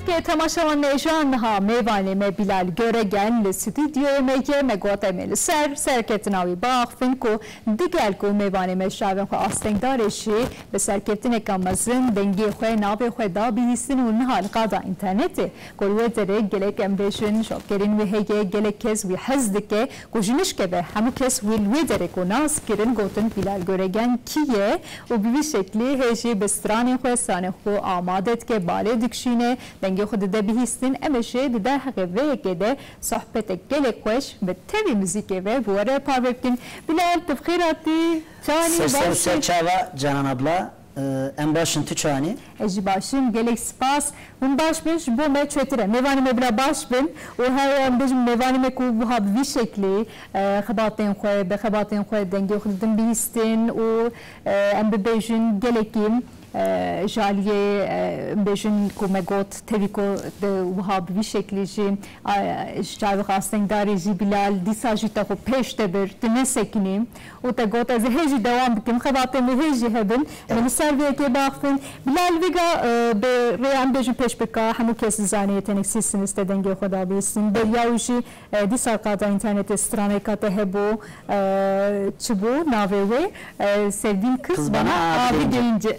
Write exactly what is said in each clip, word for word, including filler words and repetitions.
Ke temaşevan me, ji niha mêvanê me Bilal Göregen li stûdyoyê me ye, me got em ê li ser serketina wî biaxivin ku digel ku mêvanê me ji çavên xwe astengdar e jî bi serkeftineke mezin dengê xwe, navê xwe da bihîstin û niha li qada înternetê ku li wê derê gelek em bêjin şopgerên wî heye, gelek kes wî hez dike ku ji nişkeve hemû kes wî li wê derê ku nas kirin gotin Bilal Göregen kî ye û bi vî şeklî hê jî bi stranên xwe, stranên xwe amade dike, balê dikişîne, dengê xwe dide bihîstin. Em ê jî di derheqê vê yekê de sohbetek gelek xweş bi tevî muzîkê ve bi we re parve bikin. Bilal, tu bi xêr hatî. Çawanî? Ser ser, baş ser bî? Çava Canan abla, e, em baş in, tu çawanî? Ez jî baş im, gelek spas. Hûn baş bin, ji bo me çêtir e. Mêvanê me bila baş bin û her em bêjin mêvanê me ku wiha bi vî şeklî, e, xebatên xwe, bi xebatên xwe dengê xwe didin bihîstin û, e, em bibêjin gelekî, e, ji aliyê, e, em bêjin ku me got tevî ku di wiha bi vî şeklî jî, e, ji çavê xwe astengdarî jî Bilal dîsa jî te xwe pêş de bir, tu nesekinî. Û te got, ez ê hê jî dewam bikim, xebatên min hê jî hebin. Min li ser vê yekê biaxivin. Bilal Vega, e, bi rêya em bêjin pêşbirka, hemû kes dizane, tenek sî siniste dengê xwe da bihîstin. Beriya wî jî, e, dîsa qada înternetê straneka te hebû, e, çi bû navê wê? E, Sevdiğim kız bana abi deyince.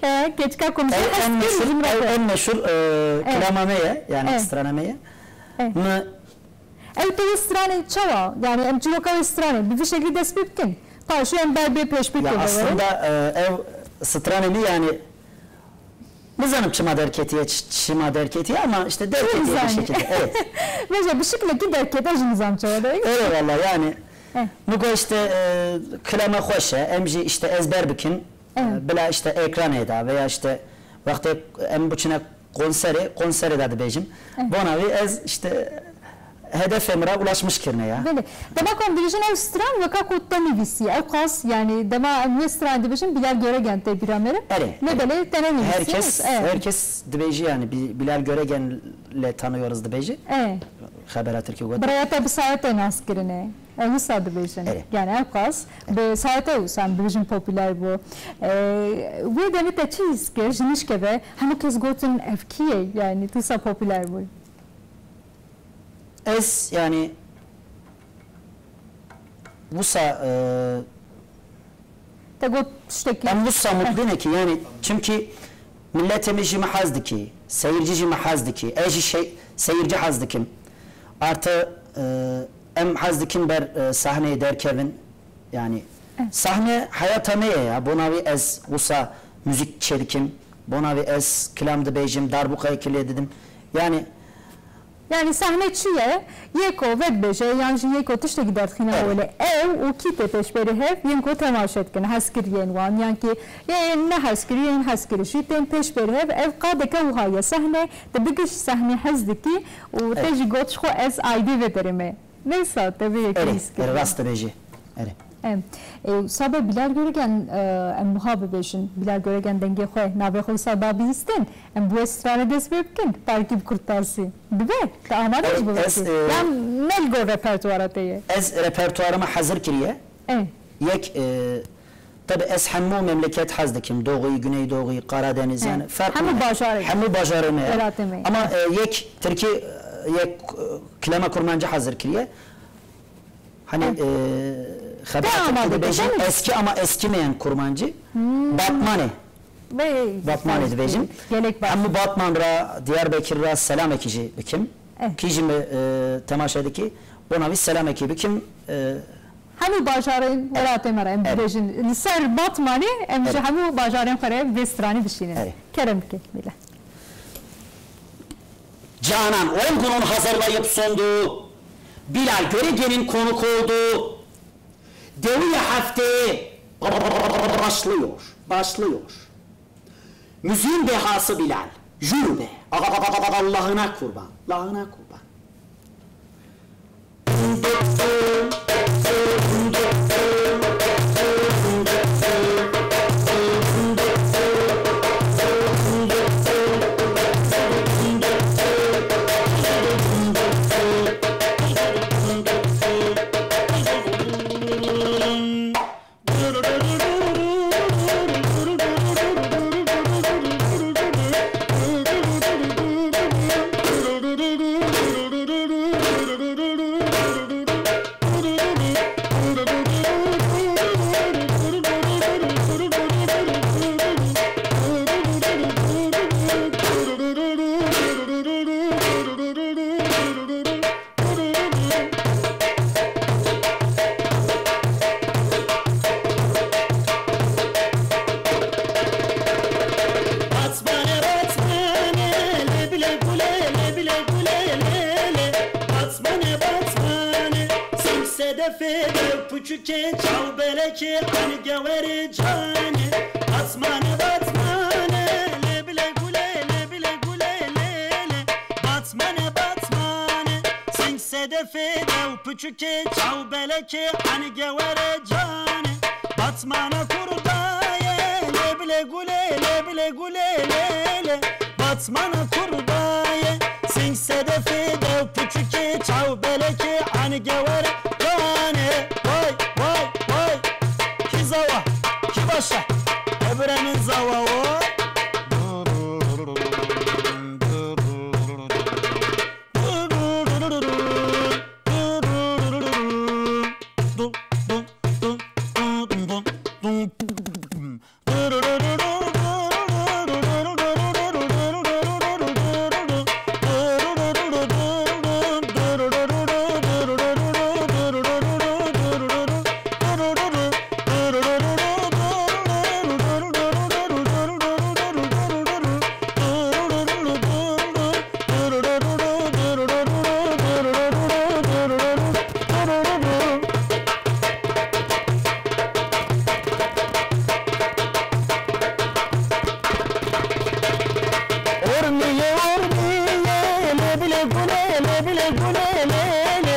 E, keçika komşu en meşhur, en meşhur, e, kilama me ye, yani strana me ye. Mi Ew tevî stranê çawa? Yani em çîroka wê stranê bi vî şeklî dest pê bikin. Paşê em ber bê pêşbirkê veverin. Ya aslında, e, ew stranê min yani nizanim çima derketiye, ç-, çima derketiye ama işte derketiye bir şekilde. Evet. Veja bi şekilekî derket, ez jî nizam çawa derket. Öyle valla yani. Eh. Nuko işte, e, kilama xweş e, em jî işte ezber bikin. Evet. E, bila işte ekranê da veya işte wextê em biçine konserê, konserê de dibêjim. Eh. Bona wî ez işte hedefê min re ulaşmiş kirine ya. Belê. Dema ku em dibêjin ew stran weka ku te nivîsî. Ew qas, yani dema em wê stranê dibêjin Bilal Göregen tê bîra me re. Erê. Lê belê te nenivîsî. Herkes, eh, herkes dibêjî yani Bi-, Bilal Göregen le tanıyoruz dibêjî. Eh. Xebera Tirkî got. Biraya te bi sayete nas kirine. Ew wisa dibêjin. Erê. Yani ew qas bi sayete wisa em dibêjin popüler bû. E, wê demê te çi hîs kir? Ji nişke ve hemû kes gotin ev kî ye? Yani tu wisa popüler bûyî. Ez yani wisa, e, Te got tiştekî. Em wisa mutlî ne ki yani, çimkî milletê min jî min hez dikî, seyirci jî min hez dikî, ez jî şey, seyirci hez dikim. Artı, e, em hez dikin ber, e, sahneyê derkevin. Yani sahne heyata me ye ya. Bona wî ez wisa muzîk çêdikim. Bona wî ez kilam dibêjim, darbuqayekî lê didim. Yani Yani sahne çi ye? Yê ku vedibêje yan jî yê ku tiştekî derdixîne holê, ew û kî tê pêşberî hev yên ku temaşe dikin, hezkiriyên wan yan kî yê nehezkirî yên hezkirî jî tên pêşberî hev. Ev qadeke wiha ye. Sahne, tu bigihîşî sahnê hez dikî û te jî got ji xwe ez aîdî vê derê me. Neysa, te vê yekê hîs kiriye. Erê, rast dibêjî. Erê. Em, e, wisa be Bilal Göregen, e, em wiha bibêjin. Bilal Göregen dengê xwe, navê xwe wisa da bihîstin. Em bi wê stranê dest pê bikin. Parkî bi kurtasî. Dibe? Te amade ji bo vê kê? Yan ne li gor repertuara te ye? Ez repertuarê me hezir kiriye. E. Yek, e, Tabi ez hemû memleket hez dikim. Doğu'yu, Güneydoğu'yu, Karadeniz, yani farklı. Hemû bajarê. Hemû bajarê me. Welatê me. Ama, e, yek Tirkî, e, yek, e, kilama kurmancî hazir kiriye. Hani, e, xebera Tirkî dibêjin eski ama eskimeyen kurmancî. Batmanê. Batmanê dibêjin. Gelek baş. Hemû Batman ra, Diyarbekir ra selamekî jî bikim. Kî jî me, e, temaşe dikî, bona wî selamekî bikim. E, Hemû bajarên welatê me re em dibêjin. Li ser Batmanê em ji hemû bajarên xwe re vê stranê bişînin. Kerem bike, Bilal. Canan on günün hazırlayıp sundu. Bilal Görege'nin konuk oldu. Dewi hafte başlıyor. Başlıyor. Müziğin dehası Bilal. Yürü be. Allah'ına kurban. Allah'ına kurban. Fêde û puçukê çaw belekê an gewerê canê. Batmane, batmane, lê bilê gulê, lê bilê gulê, lê lê. Batmane, batmane, sing sedefê de û puçukê çaw belekê an gewerê canê. Batmana kurdaye, lê bilê gulê, lê bilê gulê, lê lê. Batmana kurdaye, sing sedefê de û puçukê çaw belekê an gewere canê. Vay, vay, vay. Kî zawa, kî başa? Hebire min zawa o. Ormiye, ormiye, lê bilê gulê, lê bilê gulê, lê lê.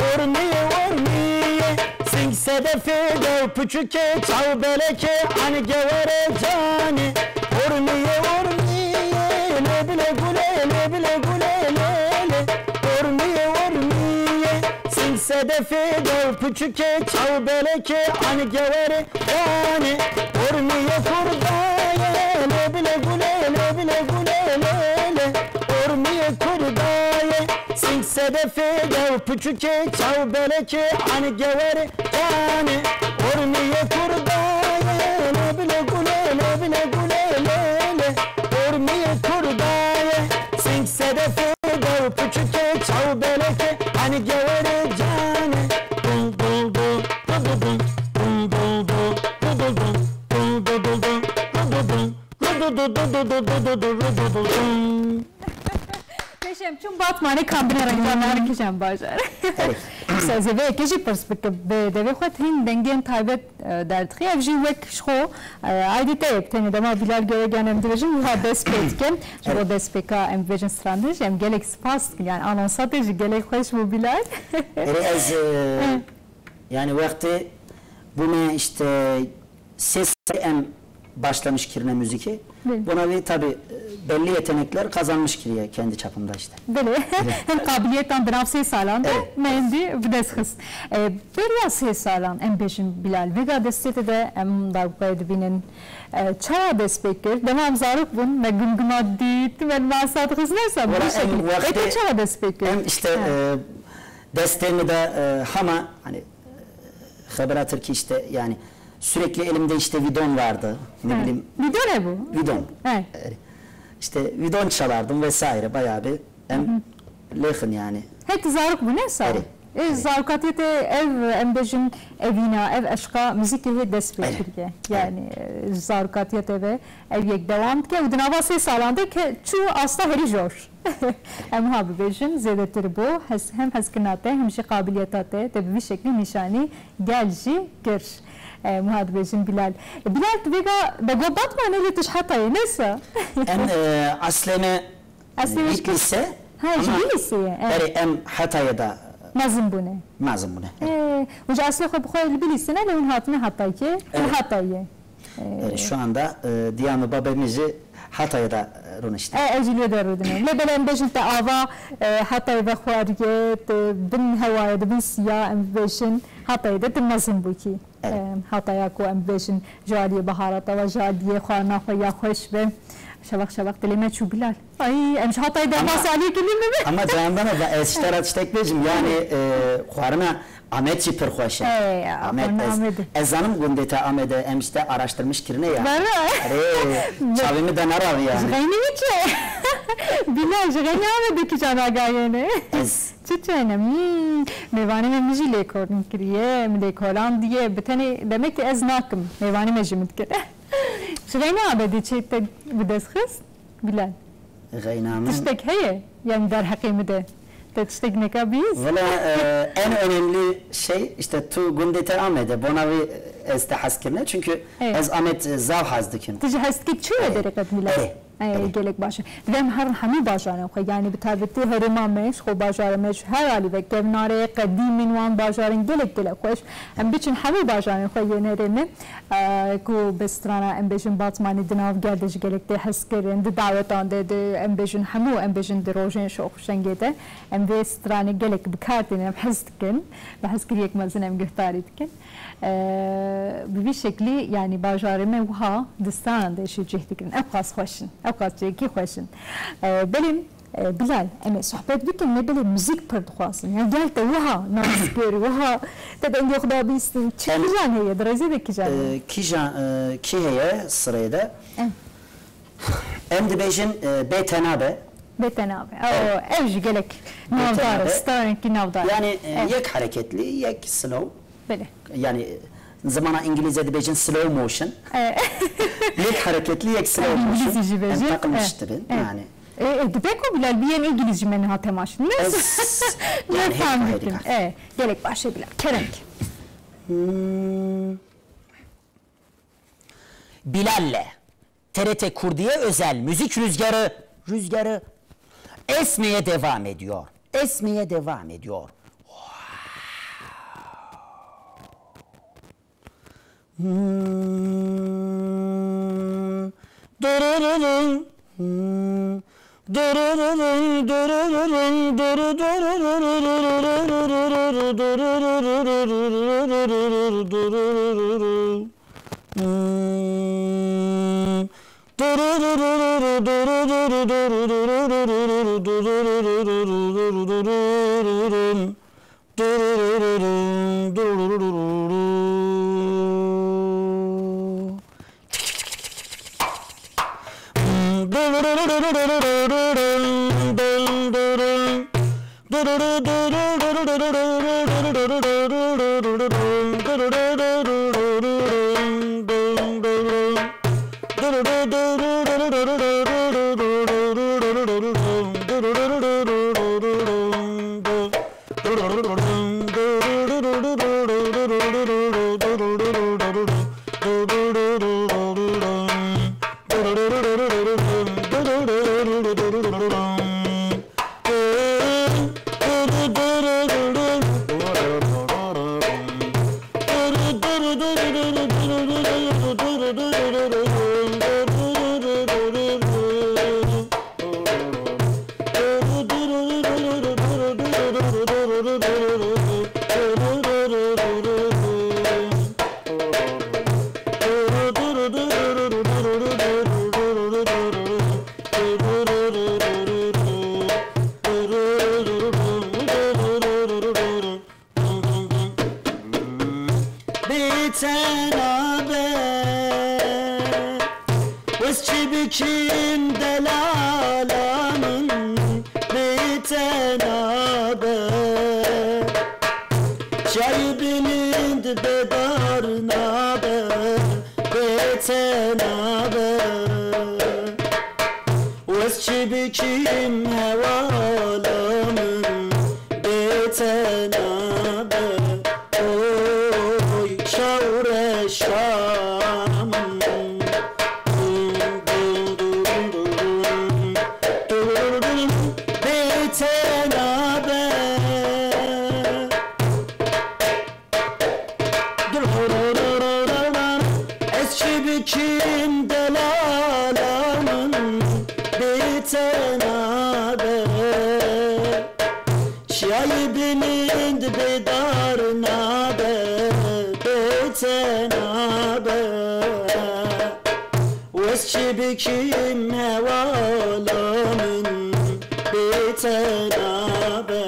Ormiye, ormiye, sing sedefê de û puçukê çaw belekê an gewere canê. Ormiye, ormiye, lê bilê gulê, lê bilê gulê, lê lê. Ormiye, ormiye, sing sedefê de û puçukê çaw belekê an gewere Yanî, ormiye kurdaye, lê bilê gulê, lê bilê gulê, lê lê. Ormiye kurdaye, sing sedefê de û puçukê çaw belekê an gewere. Yanî, ormiye kurdaye, lê bilê gulê, lê bilê gulê, lê lê. Ormiye kurdaye, sing sedefê de û puçukê çaw belekê an gewere canê. Dul, dul, dul. Pêşem çûm Batmanê kambine rengan her kişem bajar. Sezê vê yekê jî pirs bike, bi devê xwe hîn dengên taybet, e, derdixî. Ev jî wek ji xwe, e, aydî te ye, tenê dema Bilal Göregan em dibêjin, wiha dest pê dike. Ji bo destpêka em bibêjin strandiş, em gelek spas dikin. Yani anonsa te jî gelek xweş bû Bilal. Erê ez, e, Yani wextê bûme işte sê salî em başlamış kirine muzîkê. Belê. Bona wî tabi, e, belli yetenekler kazanmış kiriye kendi çapımda işte. Belê. Hem qabiliyetan di nav sê salan de me êndî bi dest xist. E, beriya sê salan em bêjin Bilal, vêga destê te de em darbukayê dibînin. E, çawa dest pê kir? Dema em zarok bûn, me gumguma dît, me li masa dixist, neyse, Wala em wextê, ê te çawa dest pê kir? Em işte, e, Destê min de, e, hema, hani, e, xebera Tirkî işte, yani, sürekli elimde işte bidon vardı, ne bileyim. Bidon ne bu? Bidon. He. E, işte bidon çalardım vesaire, bayağı bir em lêxin yani. He, tu zarok bû, ne sa? Erê. E, zarokatiyê te ev, em bêjin, evîna, ev eşqa muzîkê hê dest pê kiriye. Yani, e, zarokatiyê te ve ev yek dewam dike û di nava sê salan de ke çû asta herî jor. Em wiha bibêjin, zêdetir bû, hez, hem hezkirina te, hem jî qabiliyeta te, te bi vî şeklî nîşanî gel jî kir. Em wiha dibêjin Bilal. E, Bilal, tu vêga, te got Batmanê, lê tu ji Hetayê, ne sa? Em, e, eslê me Eslê me ji Bitlîs e, ha, ji Bitlîsê ye, e. Erê, em Hetayê de mezin bûne. Mezin bûne. E, û ji eslê xwe bi xwe li Bitlîsê ne, lê hûn hatine Hetayê, li Hetayê. Erê, şu anda, e, diyamê babê min jî Hatayê de, e, rûniştî. E, ev jî lê de rûdine. Lê belê em bêjin te ava, e, Hatayê vexwariye, te bin hewayê, di bin siya, em bêjin Hatayê de tu mezin bûkî. Evet. E, Hataya ku em bêjin ji aliyê baharata ve, ji aliyê xwarina xwe ya xweş be. Şeveq şeveq dilê me çû Bilal. Ay, em ji Hatayê derma saliyê kilî min be. Ama Candan abla, ez ji te re tiştek bêjim, yani, e, xwarina Amed jî pir xweş e. Hey, Amed, xwarina ez, Amedê. Ez zanim gundê te Amedê, em ji te araştirmiş kirine ya. Valla. Erê, çavê min de neraviye yani. Ji xeynî mi çi? Bilal, ji xeynî Amedê kî canagayê ne? Ez. Çi çêne? Hmm, mêvanê me min jî lêkolîn kiriye, min lêkolandiye. Bi tenê demek ki ez nakim. Mêvanê me jî min dikir. Ji xeynî Amedê çi te bi dest xist? Bilal. Xeyna min. Tiştek heye? Yani derheqê min de. Te tiştek neka bîst? Valla, e, en önemli şey, işte, tu gundê te Amedê, bona wî ez te hez kirine, çünkü Evet. ez Amed, e, zav hez dikim. Tu jî hez dikî, çi Evet. Derê qedmî le? Evet. Ey, Evet. gelek baş e. Divê em herin hemû bajarên xwe, yanî bi taybetî herêma me, ji xwe bajarê me, ji her alî ve kevnare, qedîmên wan bajarên gelek, gelek xweş. Em biçin hemû bajarên xwe yên herêmê, e, ku bi strana, em bêjin, Batmanî di nav gel de jî gelek tê hezkirin, di dawetan de, di, em bêjin, hemû, em bêjin, di rojên şoxşengê de, em vê stranê gelek bi kar tînin, em hez dikin, bi hezkiriyek mezin em guhdarî dikin. E, bi vî şeklî, yanî bajarê me wiha di stranan de jî cih digirin. Ew qas xweş in, ew qas cihekî xweş in. E, belê, e, Bilal, em ê sohbet bikin, lê belê muzîk pir dixwazin. Ya gel te wiha nas kir, wiha te dengê xwe da bîstin. Çi E, kijan heye, di rêzê de kijan heye? E, kîjan, e, kî heye sirê de? E. Em dibêjin, e, bê te nabe. Bê te nabe. Ew, ew jî gelek Bê te navdar e, nabe. Stranekî navdar e. Yani, e, Evet. yek hareketli, yek slow. Belê. Yani, zimana îngilîzce dibêjin slow motion. E. Yek hareketli, yek slow motion. Em îngilîzî jî bêjin. Em takılmış E. dibin, E. yani. E, e, dibe ku Bilal biyên îngilîz jî me niha temaşin. Ne? Ez, Ne yani, hep fahmî ayrı kim? kar. E, gelek baş e Bilal. Kerem ki. Hmm. Bilal'le T R T Kurdiye özel müzik rüzgarı, rüzgarı esmeye devam ediyor. Esmeye devam ediyor. Hmm. Dırırırın. Hmm. Bê te nabe, ez çi bikim delala min, bê te nabe. Çiyayê bilind bê dar nabe, bê te nabe. Ez çi bikim hewala min, bê te nabe. Oy çaw reşa min. Bê te nabe. Ez çi bikim delala min, bê te nabe. Çiyayê bilind bê dar nabe, bê te nabe. Ez çi bikim hewala min, bê te nabe.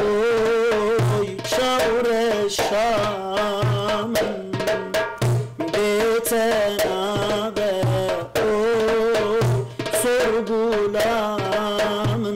Oy çaw reşa min, bê te nabe. Oy sorgula min.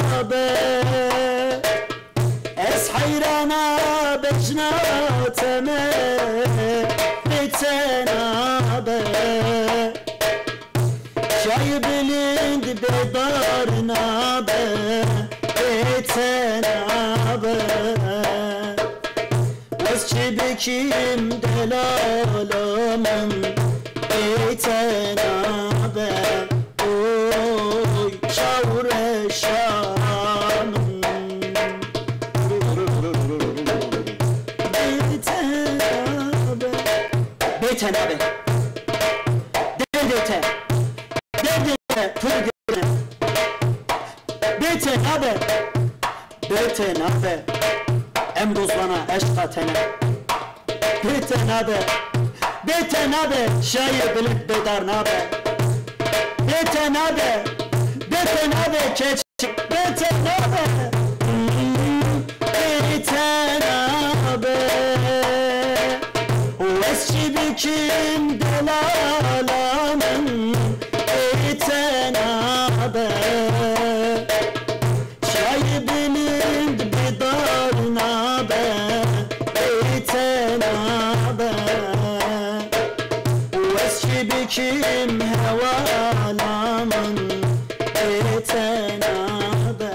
nabe. Ez heyrana bejna te me bê te nabe. Şayê bilind bêdar nabe, bê te nabe. Ez çi bikim delala min, bê te nabe. Oy çawreşa min, bê te nabe. Bê te nabe. Derdê te, derdê te pir giran e. Bê te nabe, bê te nabe. Em dozwana eşqa te ne. Bê te nabe, bê te nabe. Şayê bilind bêdar nabe. Bê te nabe, bê te nabe. Keç Bê te nabe, bê te nabe. Ez çi bikim delala min, bê te nabe. Çiyayê bilind bêdar nabe, bê te nabe. Ez çi bikim hewala min, bê te nabe.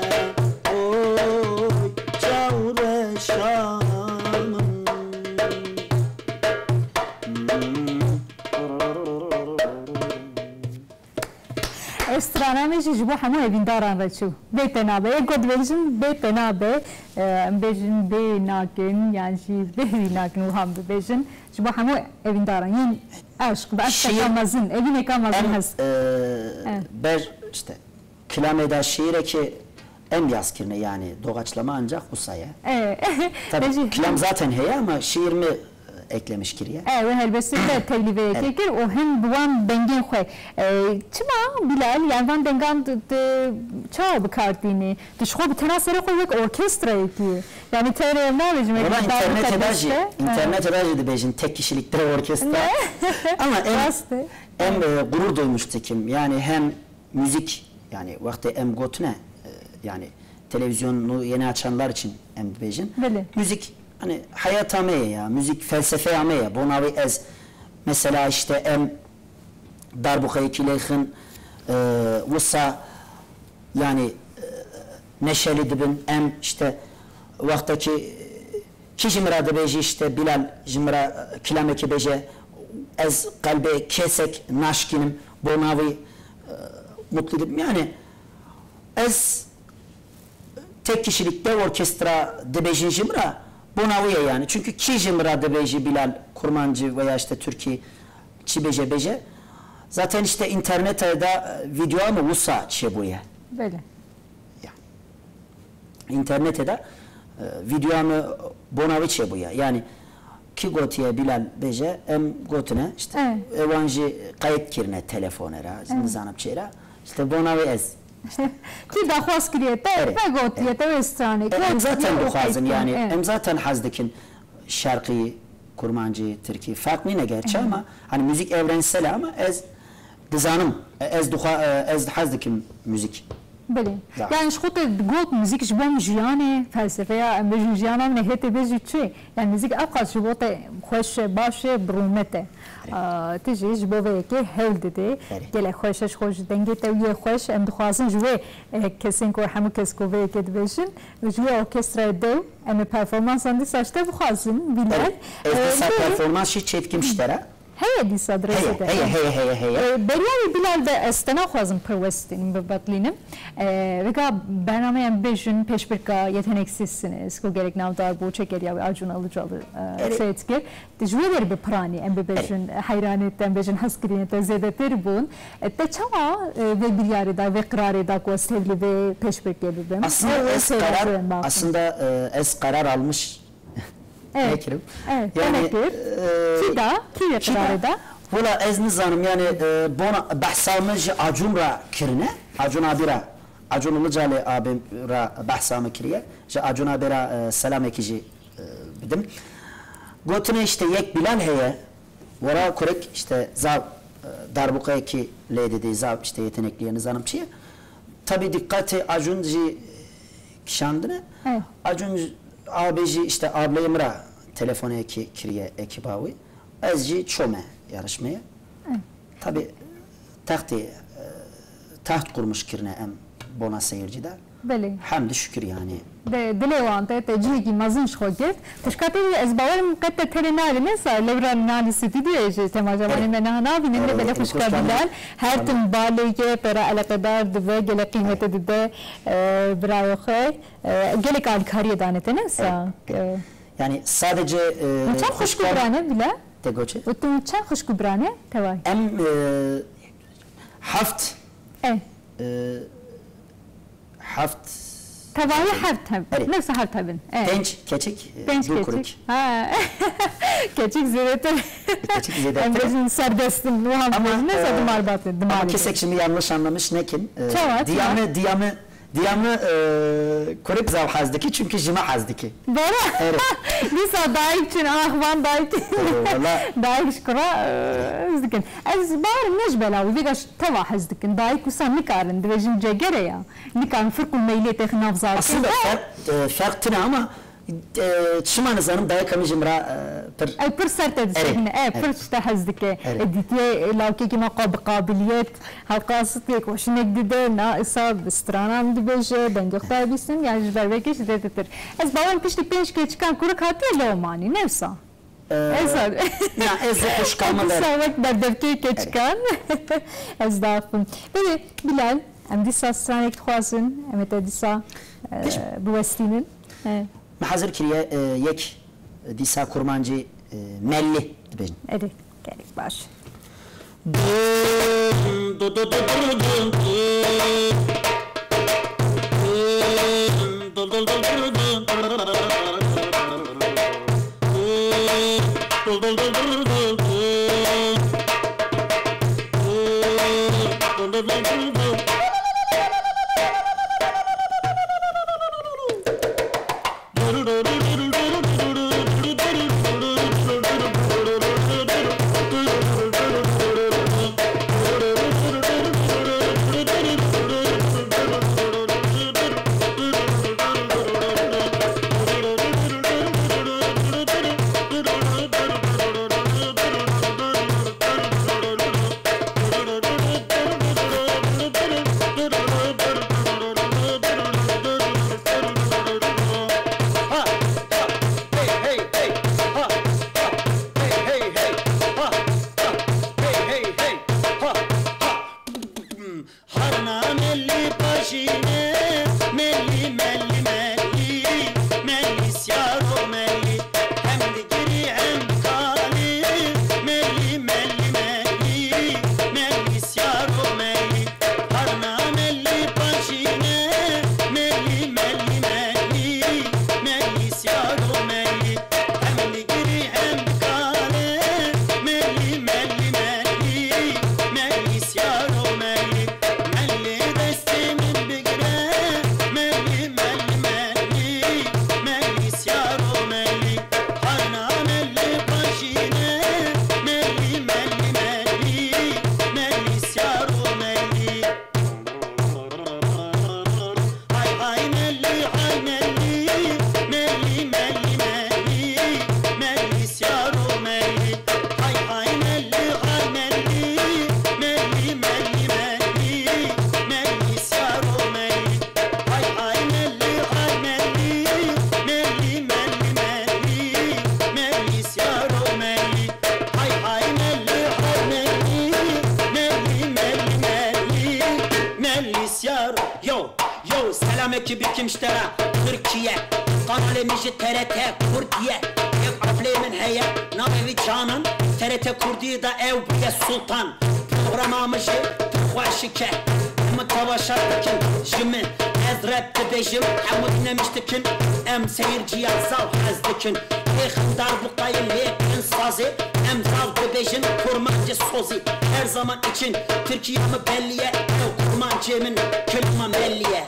Oy çawreşa min. Ev strana me jî ji bo hemû evîndaran re çû. Bê te nabe. Yek ku dibêjin bê te nabe, e, em bêjin bê nakin, yan jî bê wî nakin, wiha em bibêjin. Ji bo hemû evîndaran. Yên eşq, bi eşqeka Şiir, mezin, evîneka mezin em, hest. e, Evet. ber, işte, kilamê de şiirekê em yaz kirine, yani doğaçlama ancak wisa ye. Evet. Tabii, Bêjin. kilam zaten heye ama şiir mi eklemiş kiriye? Evet, helbestî te tevlî vê yekê Evet. kir û him bi wan dengên xwe. E, çima Bilal, yani van dengan tu, tu çawa bi kar tînî? Tu ji xwe bi tena serê xwe wek orkestrayekî ye. Yani tenê em nabêjim, wek Valla bi dar internetê de jî, helbeste. internetê de jî dibêjin tek kişilikte orkestra. Ne? Ama em, Rast e. em, e, gurur duymuştuk kim. Yani hem müzik, yani wextê em gotine, e, yani televizyonu yeni açanlar için em dibêjin. Belê. Müzik hani hayata me ye ya, müzik felsefeya me ye. Bona wê ez mesela işte em darbuqeyekî lê xin, e, wisa yani, e, neşeli dibin. Em işte wextekî, e, kî ji min re dibêjî işte Bilal ji min re, e, kilamekî bêje, ez qelbê kesek naşkînim, bona wî, e, mutlu dibim. Yani ez tek kişilikte orkestra dibêjin ji min re, bona wî ye yani. Çünkü kî ji min re dibêjî Bilal Kurmancî veya işte Türkî çi bêje bêje. Zaten işte internete de, e, videoya min wisa çêbûye. Belê. Ya. Înternetê de, e, videoya min bona wî çêbûye. Yani kî gotiye Bilal bêje, em gotine, işte, Evet. e, wan jî qeyd kirine telefone re, Evet. nizanim çê re. İşte bona wê ez. Kî daxwaz kiriye, te, Evet, te gotiye, evet. te wê stranê. E, em Gotiye zaten û dixwazin, qeyd yani, kirine. Evet. em zaten hez dikin şerqî, kurmancî, tirkî, fark nîne gerçi Evet. ama, hani müzik evrensel e ama ez Dizanim, e, ez dixwa, e, ez hez dikim muzîk. Belê. Zaf. Yani ji xwe te got muzîk ji bo min jiyanê, felsefeya, em bêjin jiyana min e, hê tê bêjî çi? Yani muzîk ew qas ji bo te xweş e, baş e, bi rûmet e. Aa, tu jî ji bo vê yekê hewl didê. Belê. Gelek xweş e, ji xwe ji dengê te wî yê xweş. Em dixwazin ji wê, e, kesên ku hemû kes ku vê yekê dibêjin, ji wê orkestrayê dew, em ê performansan dîsa ji te bixwazin, Bilal. Belê. Ez E, dîsa belê. performans jî çêdikim ji te re. Heye dîsa di rêzê Heye, de. heye, heye, heye, heye. E, beriya wî Bilal de ez te naxwazim pir westînim, bibetlînim. E, vêga bernameyan bêjin pêşbirka Yeteneksizsiniz, ku gelek navdar bû, çekeriya wî Acun Ilıcalı, e, Erê. çêdikir. Te ji wê derê bi piranî em bibêjin, heyranê te, em bêjin hezkirinê te zêdetir bûn. E, te çawa, e, vê biryarê da, vê qirarê da ku ez tevlî vê pêşbirkê bibim? Aslında E, ez wê karar, seyirciyên baxin. aslında, e, ez karar almış Evet. Nekirim. Evet, Yani, tenekir. e, Kî da? Kî vê kî da? qirarê da? Wala ez nizanim, yani, e, bona behsa min ji Acun re kirine. Acun abi re, Acun Ilıcalı abi re behsa min kiriye. Ji Acun abi re, e, selamekî jî, e, bidim. Gotine işte yek Bilal heye. Wara kurek işte zav, e, darbuqeyekî lê didê, zav işte yetenekliye, nizanim çi ye. Tabi dikkatê Acun jî kişandine. Evet. Acun abi jî işte ableyê min re telefonekî kiriye ekiba wî. Ez jî çome yarışmeye. Evet. Tabi textê, e, text kurmuş kirine em bona seyirci de. Belê. Hemd şükür yani. De, dilê wan te, te cihekî mezin ji xwe girt. Tişka te ez bawerim qet te tenê nayê, ne sa lewra nalî stûdyoyê jî temaşevanê Evet. me niha nabînin, Evet, ne belê evet, xwişka hoş geldin. Bilal. Her Tamam. tim balê ye, pera eleqedar dibe, gelek qîmete Evet. dide, e, birayê xwe. E, gelek alîkariyê dane te, ne sa? Evet, evet. E, Yani sadece, e, Hûn çend xwişk û hoşkan- birane Bilal? Te goçe? Û tu çend xwişk û birane? Tevay. Em, e, heft. E. E, Heft. Tevahî heft hebin. Erê. Nefsa heft hebin. E. Pênc keçik, e, Pênc du keçik. kurik. Ha. Keçik zêdetir. Keçik zêdetir. Em bêjin serdestin. Wiha Ama, bêjin, neyse, e, dimal batin, ama dimal kesek batin. şimdi yanlış anlamış nekin. E, Çawa, çawa? Diyamı, diyamı, diyamı, e, kurik zav hez diki çünkü jima hez diki. Doğru. Erê. Dîsa dayik çin, ah, van dayik. Erê, valla. Dayik ji kura, e, ez dikin. Ez bawerim ne ji bela wî, vêga ji teva hez dikin. Dayik wisa nikarin, dibêjin cegere ya. Nikarin firq û meylê têxin nav zarokê. Aslında ferq, e, ferq tune ama, e, çima nizanim dayika min ji min re, e, pir Ew pir ser te Erê, dişkevine, e, erê. pir ji te hez dike. Erê. E, dîtiye, e, lawkekî me qo bi qabiliyet, hewqas têkoşinek dide, na isa bi strana min dibêje, dengê xwe dibîstin, yani ji ber vekê ji dê ditir. Ez bawerim piştî pênc keçikan kurik hatiye lewmanî, ne wisa? Ee, Ez abi. Ya, ez ê xwişka min Dîsa ber- wek berdevkê keçikan. Ez daxim. Belê, Bilal, em dîsa stranek dixwazin, em ê te dîsa, e, Pişt- biwestînin. E. Me hazir kiriye, e, yek dîsa kurmancî, e, mellî dibêjin. Erê, gelek baş. Mekî bikim ji te re Tirkiye. Kanalê min ji T R T Kurdiye. Ev aflê min heye, navê wî Canan. T R T Kurdî de ew bûye sultan. Programa min jî pir xweşik e. Em temaşe dikin ji min. Ez rap dibêjim, hemû dînemiş dikin. Em seyirciya zav hez dikin. Ê xindar bû qayil lê bin sazê. Em zav dibêjin kurmancê sozî. Her zaman için Tirkiye mi belliye. Ew kurmancê min kilima melliye.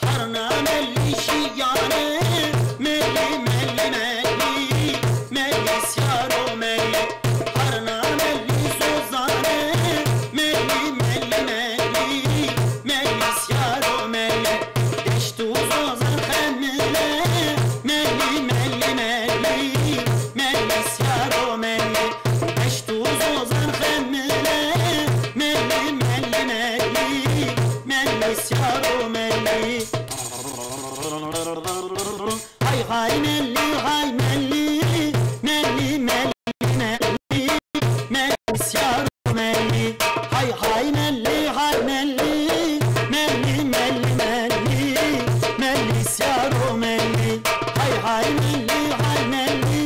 Harna melî şiyane, melî, melî, melî, melî siyaro melî. Harna melî zozane, melî, melî, melî, melî siyaro melî. Deşt û zozan xemile, melî, melî, melî, melî siyaro melî. Deşt û zozan xemile, melî, melî, melî, melî siyaro melî. Hay hay melî, hay melî, melî, melî, melî, melî siyaro melî. Hay hay melî, hay melî, melî, melî, melî, melî siyaro melî. Hay hay melî, hay melî,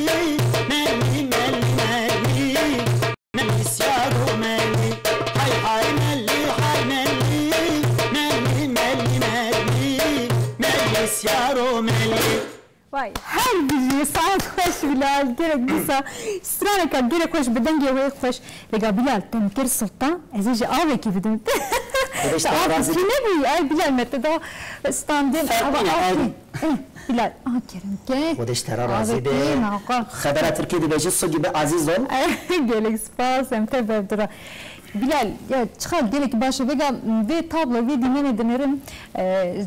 melî, melî, melî. Melî siyaro melî, hay hay melî, hay melî, melî, melî, melî, melî siyaro melî. Vay, her bijî, saet xweş Bilal, gelek dîsa straneka gelek xweş bi dengê wê xweş. Vêga Bilal, te min kir sultan, ez ê jî avekî bidim. Xwedê ji te razî be. Tî nebûyî, ay Bilal, me te da standin, ava avkî. Eh, Bilal, aha, kerem ke. Xwedê ji te re razî be. Avekî, naqa. Xebera Tirkî dibêje, su gibi aziz ol. Gelek spas, em te berdira. Bilal, ya, çiqas gelek baş e. Vêga vê tablo, vê dîmenê dinêrim, e,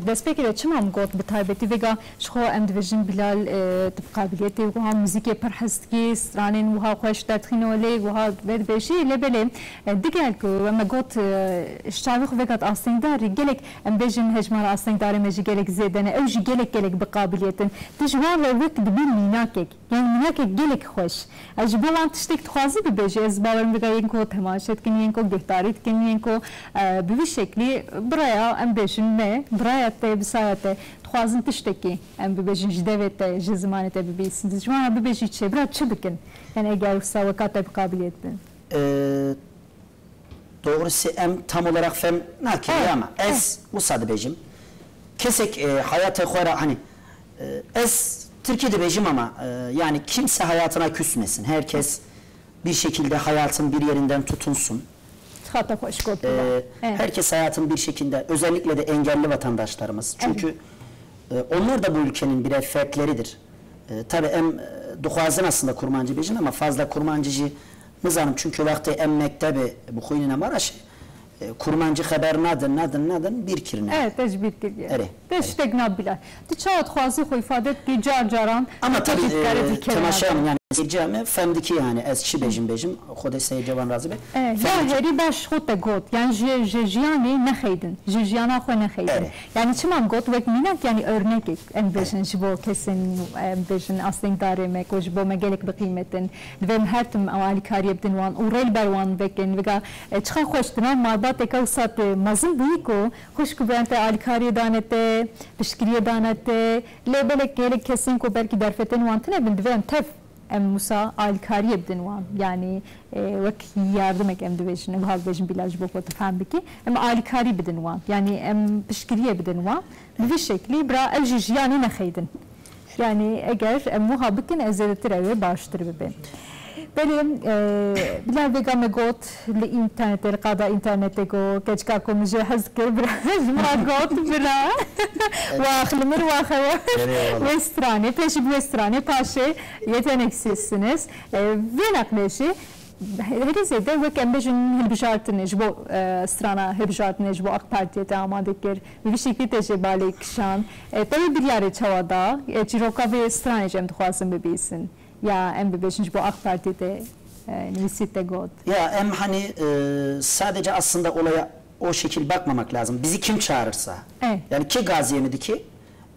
destpêkê de çima min got bi taybetî vêga ji xwe em dibêjin Bilal, e, tu bi qabiliyetê wiha muzîkê pir hez dikî, stranên wiha xweş derdixîne lê wiha vedibêjî, lê belê, e, digel ku me got, e, ji çavê xwe vêga astengdarî gelek Em bêjin hejmara astengdarê me jî gelek zêde ne. Ew jî gelek gelek bi qabiliyet in. Tu ji wan re wek dibî mînakek. Yani mînakek gelek xweş. Ez ji bo wan tiştek dixwazî bibêjî. Ez bawerim vêga yên ku temaşe dikin, yên ku guhdarî dikin, yên ku, e, bi vî şeklî biraya em bêjin me, biraya te, bi saya te, dixwazin tiştekî em bibêjin ji devê te, ji zimanê te bibîsin. Ji wan re bibêjî çi? Bira çi bikin? Yani eger wisa weka te bi qabiliyet bin. E, Doğrusu em tam olarak fem nakin ama ez wisa dibêjim. Kesek, e, hayata xwe ra, hani, e, ez Tirkî dibêjim ama, e, yani kimse hayatına küsmesin. Herkes bir şekilde hayatın bir yerinden tutunsun. Xata xweş got. E, herkes hayatın bir şekilde, özellikle de engelli vatandaşlarımız. Çünkü, e, onlar da bu ülkenin birer fertleridir. E, tabi em, e, dixwazin aslında kurmancî bêjin ama fazla kurmancî jî nizanim, çünkü wextê em mektebê bixwînîne Maraşê, e, kurmancî xeber nadin, nadin, nadin, bîr kirine. Evet, te ji bîr kiriye. Erê, Te erê. Tiştek nabîle. Tu çawa dixwazî xwe îfade dikî car caran. Ama tabi, e, temaşeya min, yani seyirciya min fem dikî yani ez çi bêjim bêjim, Xwedê seyirciya wan razî be. E, ya herî baş xwe te got. Yani ji, ji jiyanê nexeydin. Ji jiyana xwe nexeydin. Erê. Yani çima min got wek mînak, yani örnekek em bêjin ji bo kesên, em bêjin astengdarê me ku ji bo me gelek bi qîmet in. Divê em her tim alîkariyê bidin wan û rê li ber wan vekin. Vêga, e, çiqa xweş di nav malbateke wisa tu mezin bûyî ku xwişk û birayên te alîkariyê dane te, piştgiriyê dane te. Lê belek gelek kesên ku belkî derfetên wan tune bin, divê em tev Em wisa alîkariyê bidin wan. Yanî, e, wek yardimek em dibêjin, em wiha dibêjin Bilal ji bo ku tu fehm bikî. Em alîkarî bidin wan. Yanî em piştgiriyê bidin wan. Bi vî şeklî bira ev jî jiyanê nexeydin. Yanî eger em wiha bikin, ez zêdetir ew ê baştir bibê. Belê, e, Bilal vêga me got, Li înternetê, li qada înternetê ku keçika ku min jê hez dikir, bira, ji min re got, bira. Wax, li min wax e. Erê, wala. Wê stranê, pêşî bi wê stranê, paşê yeteneksizsiniz. E, vê neqlê jî herî zêde wek em bêjin hilbijartinê ji bo, e, strana hilbijartinê ji bo AK Partiyê te amade kir. Bi vî şeklî te jê balê kişand. E, te wê biryarê çawa da? E, çîroka vê stranê jî em dixwazin bibîsin. Ya em bibêjin ji bo AK Partiyê te e, nivîsî te got. Ya em hani, e, sadece aslında olaya o şekil bakmamak lazım. Bizi kim çağırırsa. Evet. Yani kê gaziyê min dikê,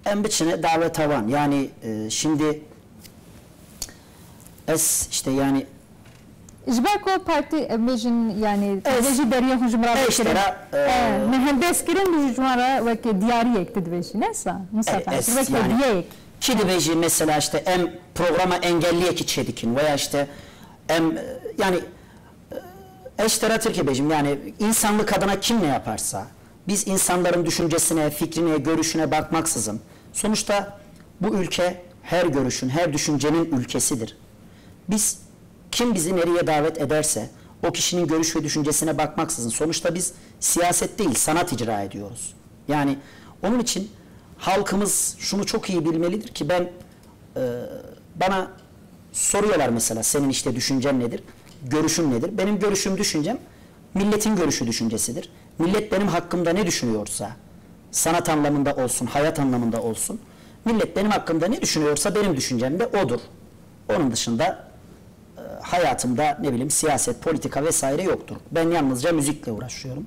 em biçine daveta wan. Yani, e, şimdi ez işte yani Ji ber ku partî, e, bêjin, yani, Ez, vê jî deriyê xwe ji min re ez vekirin. Tera, e, E, me hembêz kirin, ji wan re weke diyariyek tu dibêjî, ne sa? Musa, e, ez, weke yani, diyeyek. Kî dibêjî mesela işte em programa engelliyekî çêdikin veya işte em, e, yani, e, ez tera Tirkî bêjim, yani insanlık adına kim ne yaparsa, biz insanların düşüncesine, fikrine, görüşüne bakmaksızın, sonuçta bu ülke her görüşün, her düşüncenin ülkesidir. Biz, kim bizi nereye davet ederse, o kişinin görüş ve düşüncesine bakmaksızın, sonuçta biz siyaset değil, sanat icra ediyoruz. Yani onun için halkımız şunu çok iyi bilmelidir ki ben, e, bana soruyorlar mesela, "Senin işte düşüncen nedir, görüşün nedir?" Benim görüşüm, düşüncem milletin görüşü, düşüncesidir. Millet benim hakkımda ne düşünüyorsa, sanat anlamında olsun, hayat anlamında olsun, millet benim hakkımda ne düşünüyorsa benim düşüncem de odur. Onun dışında, e, hayatımda, ne bileyim, siyaset, politika vesaire yoktur. Ben yalnızca müzikle uğraşıyorum.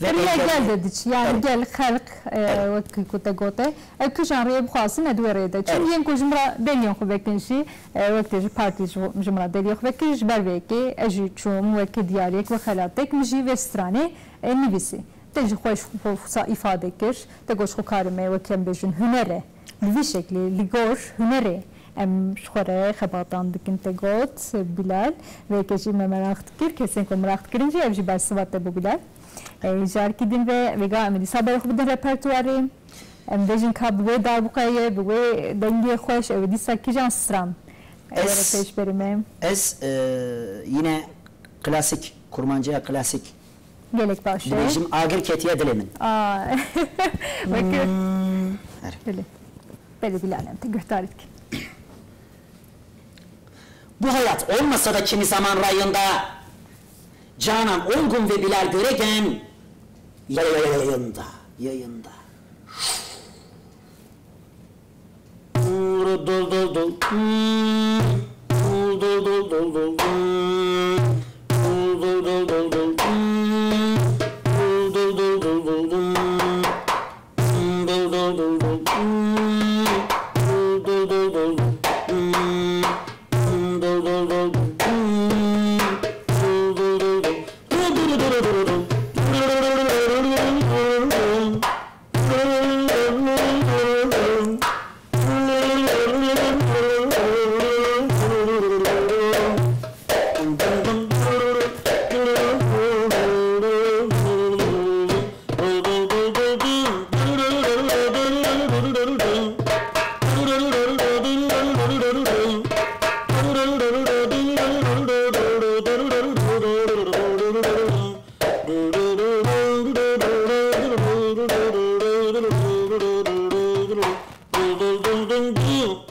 Ve Rêya engel gel de diç, yani Evet. gel xelq, e, Evet. wek ku te gote. Ev kijan rêyê bixwazin, ez di wê rê de. Çim Evet. yên ku ji min re deliyên xwe vekin jî, e, wek tê ji partî ji, ji min re deliyê xwe vekir, ji ber vê yekê ez jî çûm weke diyariyek, wek xelatek, min jî vê stranê, e, nivîsî. Te jî xwe ji xwe wisa îfade kir, te got ji xwe karime wek em bêjin huner e. Bi vî şeklî li gor hunerê em ji xwe re xebatan dikin, te got Bilal. Vê yekê jî me meraq dikir, kesên ku meraq dikirin jî ev jî bersiva te bû Bilal. E, jarkî din ve vêga em ê dîsa berê xwe bidin repertuarê. Em bêjin ka bi wê darbûkayê, bi wê dengê xweş, ew ê dîsa kîjan stran, e, Ez, were pêş berî me? ez, e, yine klasik, kurmancaya klasik Gelek baş e. dibêjim, agir ketiye dilê min. Aa. Weke Hmm, her. Belê. Belê Bilal, em te guhdar dikin. Bu hayat olmasa da kimi zaman rayında, Canan Olgun ve Bilal Göregen yayında, yayında.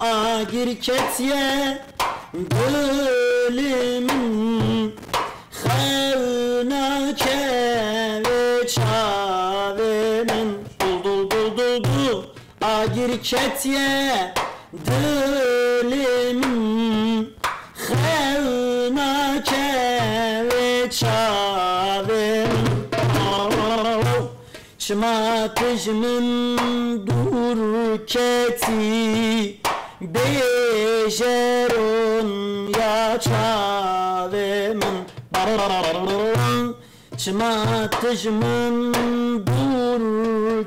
Agir ketiye dilê min, xew nakeve çavê min. Dul, dul, dul, dul, dul. Agir ketiye dilê min, xew nakeve çavê min. Çima tu ji min dûr ketî, bêjeron ya çavê min. Çima tu ji min dûr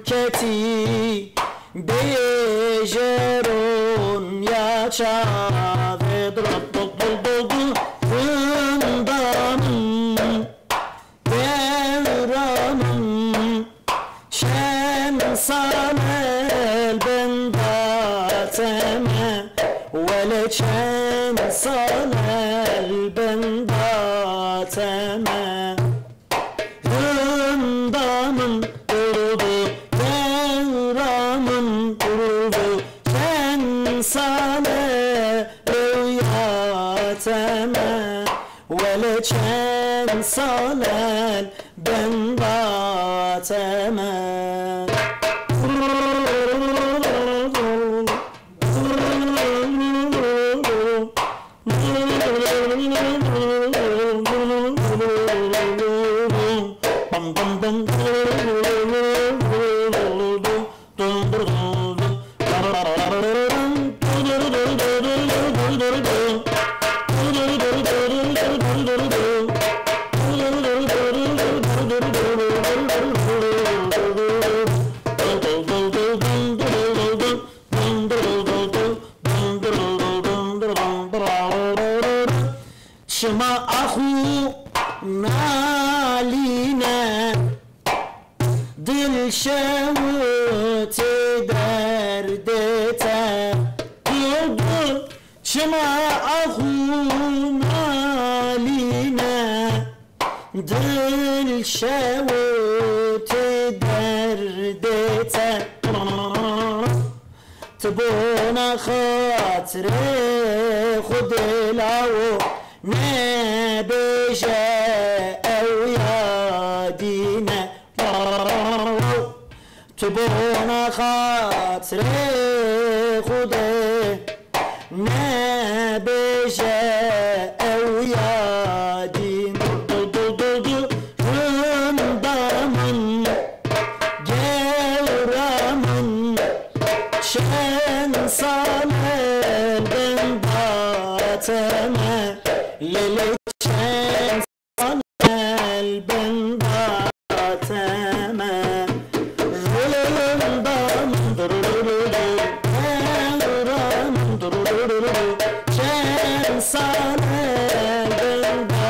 ketî, bêjeron ya çavê. Dul, dul, dul, dul, dul, dunda min, dewra min, çend sal el benda te me, wele çend sal el benda te me. Hunda min durdu, dewra min durdu, çend sale rewya te me, wele çend sal el benda te me. Çima axû nalîne, dil şewitê derdê te. Dil, dil, çima axû nalîne, dil şewitê derdê te. Tu bona xatirê Xwedê lawo nebêje ew yadî ne. Tu bona xatirê Xwedê nebêje ew yadî ne. Dil, dil, dil, dil, rinda min. Gewra min, çend sal el benda te me, lê lê çend sal el benda te me. Rinda min, durururu, gewra min, durururu, çend sal el benda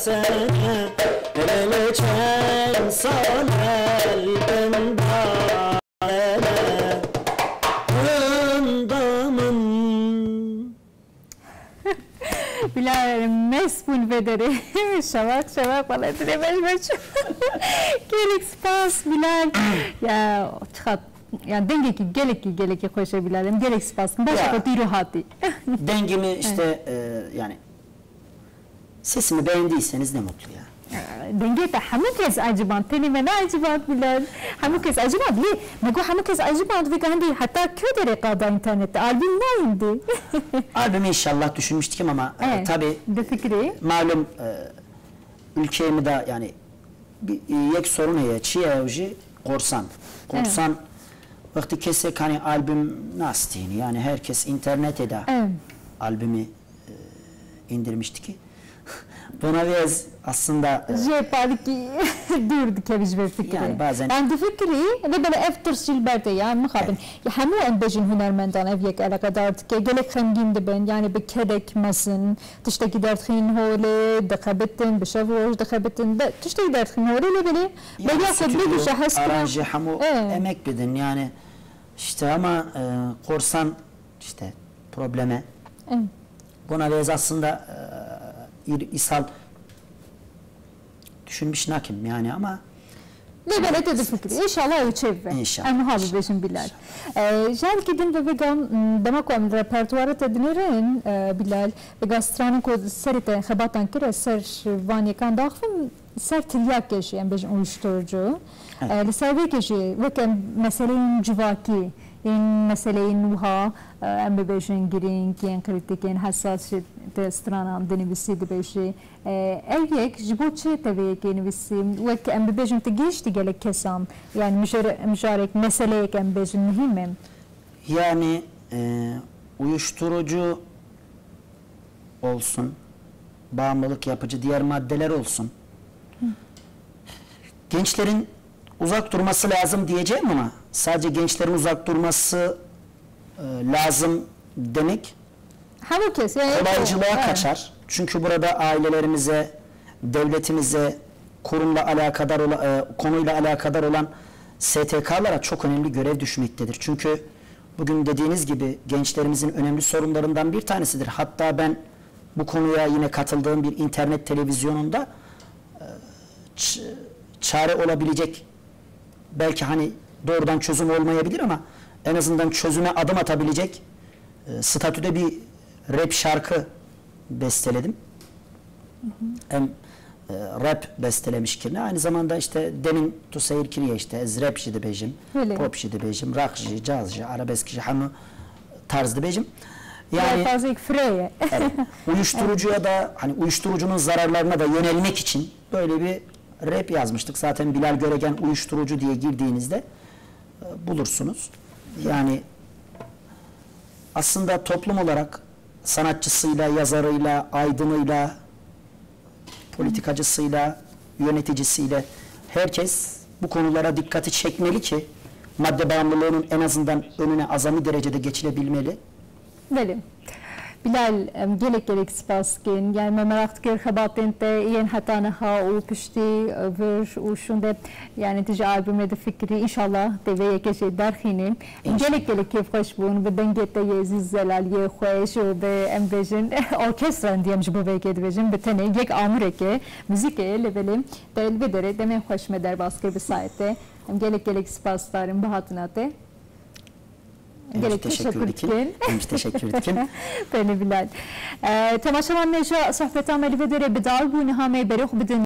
te me. Hele çend sal el benda hele hunda min. Bilal, mest bûn vê derê. Şewaq, şewaq, wele dilê me ji me çû. Gelek spas, Bilal. Ya, çiqas, ya, dengekî gelekî, gelekî xweş e, Bilal. Em gelek spas. Baş e, Ya. Ku tu îro hatî. Dengê min işte, e, yani Sesimi beğendiyseniz ne mutlu ya. Dengê te hemû kes eciband, tenê me ne eciband, Bilal. Hemû kes eciband, lê me got hemû kes eciband, vê gandî heta kê derê qada înternetê, albûm nayîn dê. Albûm inşallah düşünmüştük ama, e, Evet, tabii, difikrî. Malum, e, ülkeyê me de yani bir, e, yek sorun heye, çi ye ew jî? Korsan. Evet. Korsan, wextî kesek hani albûm nastîn, yani herkes internetê de Evet. albûmî e, indirmiştik. Bona vê ez aslında, e, Ji palikî dûr dikevî ji vê fikrê. Yani bazen Yani difikrî, lê belê ev tirs jî li ber te ye, mixabin. Evet. Ya hemû em bêjin hunermendan ev yek eleqedar dike, gelek xemgîn dibin, yani bi kedek mezin, tiştekî dertixîn holê, dixebitin, bi şev û roj dixebitin, de, tiştekî dertixîn holê, lê belê Yani beriya ku stüdyo, bibêje hez kirin. Aranje, hemû Evet. emek bidin, yani işte ama, e, korsan işte probleme. Evet. Bona vê ez aslında, e, îr-, îsal düşünmüş nakim yani ama Lê belê te difikirî. Înşallah ew çêbibe. Înşallah. Em wiha bibêjin Bilal. Înşallah. E, ji her kê din ve vêga, m, dema ku em repertuara te dinêrin, e, Bilal, vêga stranan ku serê te xebatan kir, ez ser van yekan daxivim, ser tiryakê jî em bêjin uyuşturucu. Evet. E, li ser vê yekê jî wek em meseleyên civakî, yên meseleyên wiha, e, em bibêjin girîng, yên krîtîk, yên hesas jî te stranan dinivîsî dibêjî. E, ev yek ji bo çi te vê yekê nivîsî? Wek em bibêjin tu gihîştî gelek kesan, yani mijare-, mijarek, meseleyek em bêjin muhîm e. Yani, e, uyuşturucu olsun, bağımlılık yapıcı diğer maddeler olsun. Gençlerin uzak durması lazım diyeceğim ama sadece gençlerin uzak durması, e, lazım demek Hemû kes, yani, kolaycılığa evet. kaçar. Çünkü burada ailelerimize, devletimize, kurumla alakadar ola-, e, konuyla alakadar olan S T K'lara çok önemli görev düşmektedir. Çünkü bugün dediğiniz gibi gençlerimizin önemli sorunlarından bir tanesidir. Hatta ben bu konuya yine katıldığım bir internet televizyonunda, e, ç-, çare olabilecek, belki hani doğrudan çözüm olmayabilir ama en azından çözüme adım atabilecek, e, statüde bir rap şarkı besteledim. Hem, e, rap bestelemiş kirine, aynı zamanda işte demin tu seyir kiriye işte, ez rap jî dibêjim, Belê. pop jî dibêjim, rock jî, caz jî, arabesk jî, hemû tarz dibêjim. Yani, Yelpazeyek firê ye. Evet, uyuşturucuya da, hani uyuşturucunun zararlarına da yönelmek için böyle bir rap yazmıştık. Zaten Bilal Göregen uyuşturucu diye girdiğinizde, e, bulursunuz. Yani aslında toplum olarak sanatçısıyla, yazarıyla, aydınıyla, politikacısıyla, yöneticisiyle herkes bu konulara dikkati çekmeli ki madde bağımlılığının en azından önüne azami derecede geçilebilmeli. Belê. Bilal, em gelek gelek spas dikin. Yani me meraq dikir xebatên te yên heta niha û piştî, e, vir û şûnde, yani tu ji albûmê difikirî. Înşallah tê vê yekê jê derxînî. Em gelek gelek kêfxweş bûn bi dengê te yê zî zelaliyê xweş û bi, em bêjin, orkestra, em diyem ji bo vê yekê dibêjin, bi tenê yek amûrekê muzîkê lê belê te li vê derê demên xweş me derbas kir bi saetê. Em gelek gelek spasdar in bi hatina te. Em jî Gelek teşekkür teşekkür dikin. dikin. Em jî teşekkür dikin. Belê Bilal. E, temaşevan, nêja sohbeta me li vê derê bi dal bû, niha me berê xwe bidin